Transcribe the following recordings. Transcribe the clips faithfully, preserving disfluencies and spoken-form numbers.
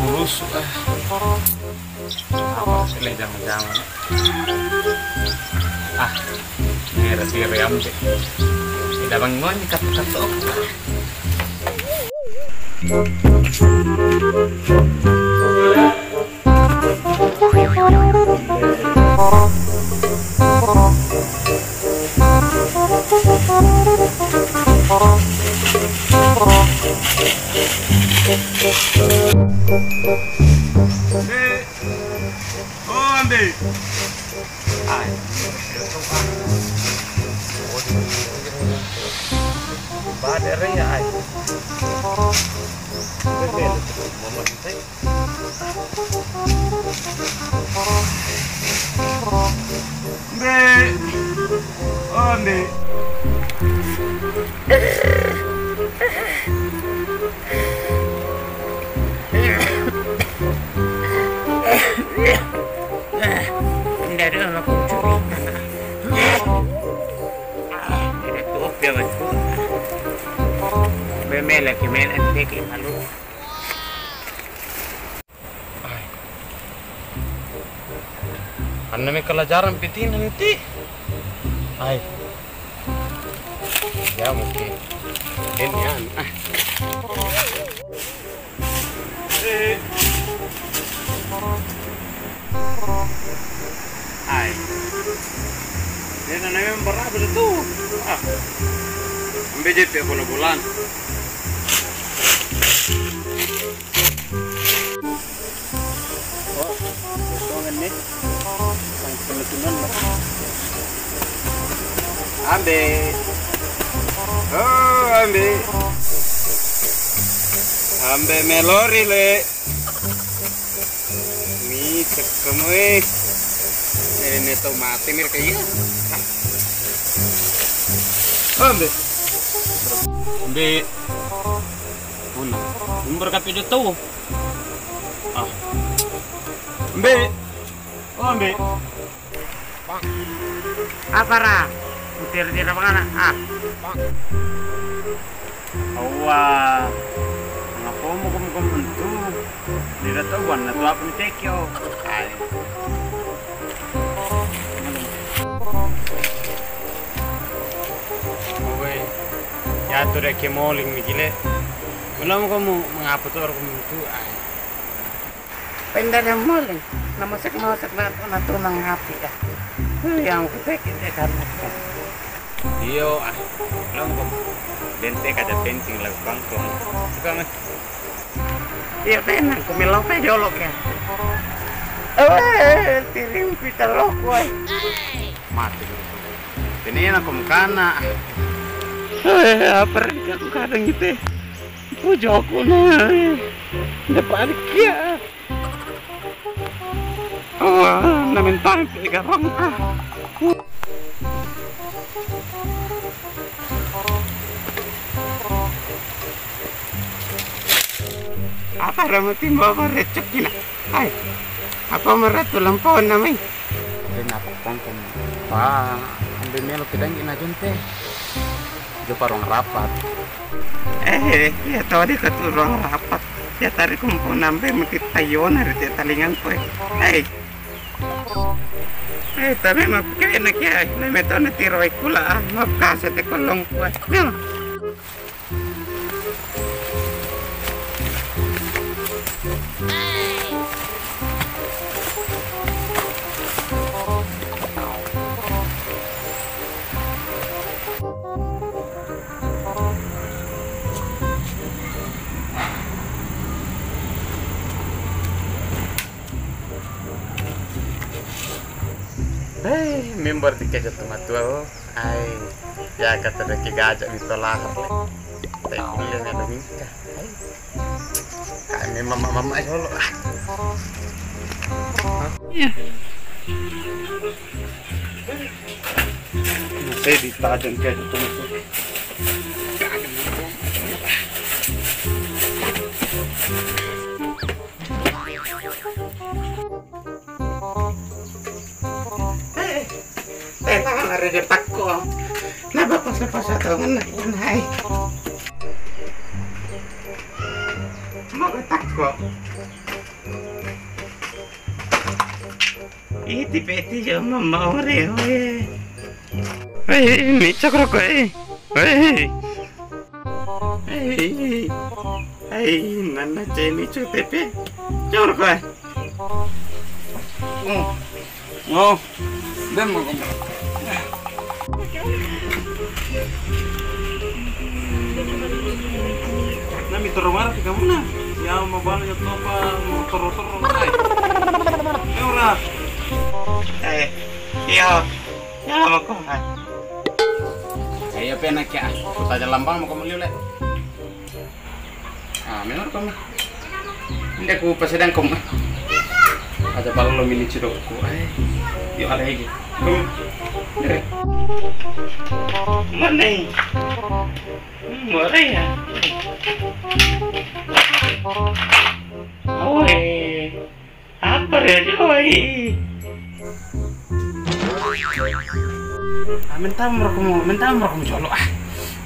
Urus, ah. Apa sih le jam-jam? Ah, mera diri ambil. Tidak bangun, kat-kat. Ambe. Ai. Ba de re ai. Mbe. O, mbe. Ndare ona kucu. Ndare tu pia mai. Be mele ke mele te ke malu. Ai. Anna me kala jaran piti nanti. Ai. Ya, mungkin. Ini an. Ah. Ai. Ini namanya berapa tu? Ah. Ambil je pia bulan-bulan. Oh, potongan ni. Sang kena-kena. Ambe. Oh, ambe. Ambe melori le. Mi cekemui. Ini tomate mir kaya. Ambe. Ambe. Una. Umber kapi de tau. Ah. Mbe. Oh, mbe. Apa ra? Utir-utir apa ngana? Ah. Awa. Ngapa mo kom-kom mentu? Dira tau wan na tua pun tekio. Ai. Owe. Ya tu re ke moling mi kile. Belum ko mo mengapa tu orang mentu. Ai. Penda de moling, na mosek-mosek na, na tunang hapi ka. Hu, yang ku peke de kan. Iyo, ah, long ko. Dente ka de penting la bangkong. Suka me. Iyo, tena, ku milo pe jolo ke. Ewe, tiring pita loko, ai. Mati. Tena na kum kana. Ewe, apa rin ka ku kana ngite. Ku joko na. Depan kia. Awa, na minta pe garang ah. Apa ra matimba apa recep kina? Ai. Apa meratu lampau namai? Apa na apa pangkom. Pa, ambe melo kidang ina junte. Jumpa ruang rapat. Eh, ya tau de katu ruang rapat. Ya tari kumpu nambe mati tayo na rite talingan kue. Hei. Eh, tari map kena kia, na me tau na tiro ai kula, ah, map kasa te kolong kue. Nyo. Hei, member di keja tu matua o. Ai, ya kata de ke gaja ni tola. Te kule me dominka. Ai. Kami mama-mama jolo. Iya. Masih ditajan ke itu masuk. Eh, eh, tena ngana re de tako. Na ba pasa-pasa tau ngana, ngana hai. Mau ke tako. Iti peti yo mama ore oe. Ai, mi chokro ko e. Ai. Ai. Ai, nana che mi chokro tepe. Chokro ko e. Oh. Oh. Ven, mama. Na mi toro mara tika muna. Ya, ma bala ya topa, ma toro toro. Ai. Ora. Eh, ya. Ya, mako. Ai. Ai, ya pena kia. Kuta jalan bang mako meliu le. Ah, menor ko mi. Nde ku pasedang ko mi. Aja balo lo mini cido ku. Ai. Yo, ale ege. Ko mi. Nde. Mane. More ya. Oe. Apa ya, Joy? Ah, minta mara ko mo, minta mara ko mo jolo. Ah,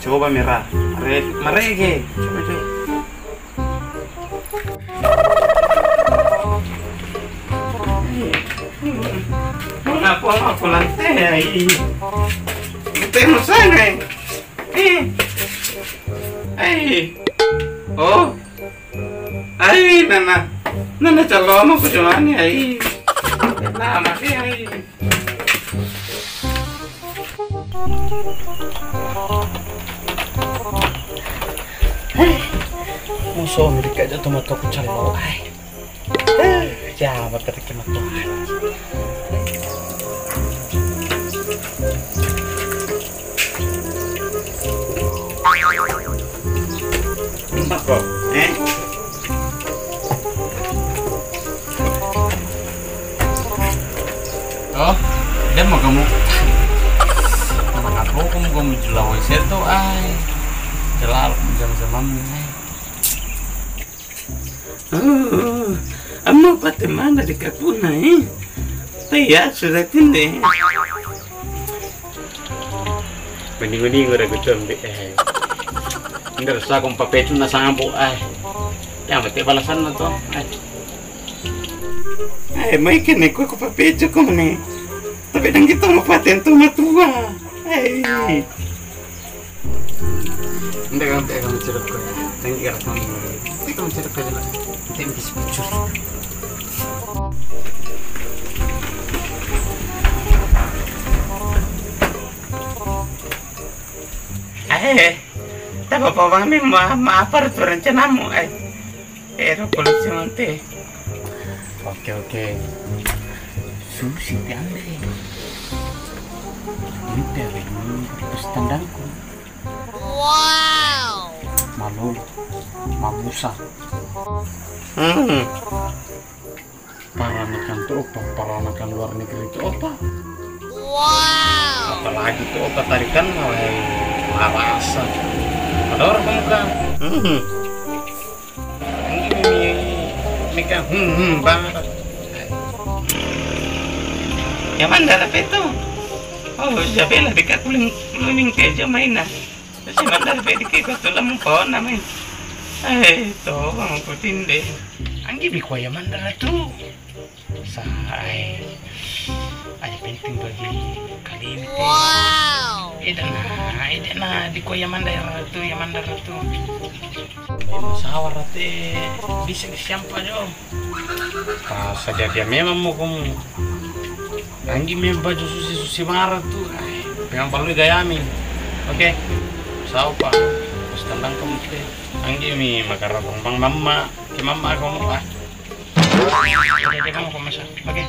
coba mira. Mare, mare ke. Coba, coba. Mara ko, mara ko lante ai. Lante mo sana. Eh. Ai. Oh. Ai, nana. Nana, calo mo ko jumani, ai. Nama ki, ai. Ai. Mo so mi ka ja to mato ko calo, ai. Ai, ja, ba ka ta ki mato. Mbako, eh? Oh, demo kamu. Mana ko kamu, kamu jelawo seto, ai. Jelal, jam-jam mami, ai. Oh, amo pate mana di kapuna, eh? Paya sudah tinde. Mending-mending ora ko combe, eh. Nda sa ko papecu na sambu, ai. Ya, mate balasan na to, ai. Ai, mai kene ko ko papecu ko ne. Tapi dang kita mo paten tu matua. Ai. Nda kang, nda kang cerita ko. Dang kita kang. Nda kang cerita ko. Nda kang cerita ko. Ai, tapa pa bang mi ma, ma apa tu rencanamu, ai. Ero polisi mante. Oke, oke. Susi te ande. Inte, terus tandangku. Wow. Malolo, mabusa. Hmm. Paranakan to opa, paranakan luar negeri to opa. Wow. Apalagi to opa tarikan, wahai, marasa. Ador kamu kan. Hmm. Ini, ini, ini kan, hmm, hmm, banget. Yaman dara pe to. Oh, ya bela deka kuling, kuling keja maina. Kasi mandar pe dikit ko tula mo po namin. Ai, to, bang ko tinde. Anggi mi ko ya mandar tu. Sa, ai. Ai, penting bagi kali ini. Wow. Ida na, ida na, di ko ya mandar tu, ya mandar tu. Ai, masawara te, bisa di siampa jo. Pas saja dia memang mo kamu. Anggi mi baju susi-susi mara tu. Ai, memang perlu gaya mi. Oke. Sao pa. Pas tandang kamu te. Anggi mi makarabang bang mama. Ke mama kamu, ah. Oke, oke, kamu kamu sa. Oke.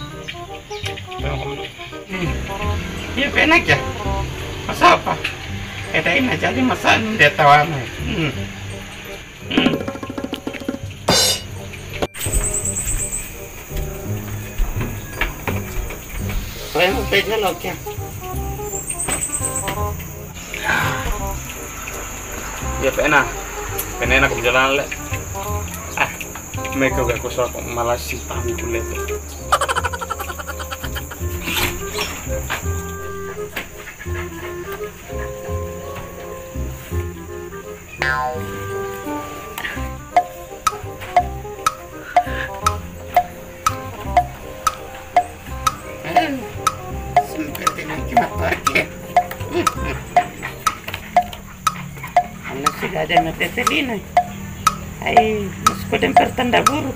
Kamu kamu. Hmm. Iya, penak ya. Masa apa? Eh, tadi na jadi masa dia tawa mi. Hmm. Iya, pena. Pena na ko jalan le. Ah, mai ko ga ko sa ko malasi tami ko le. Matoke. Ala siga de no te selina. Ai, nos kuden pertanda buru.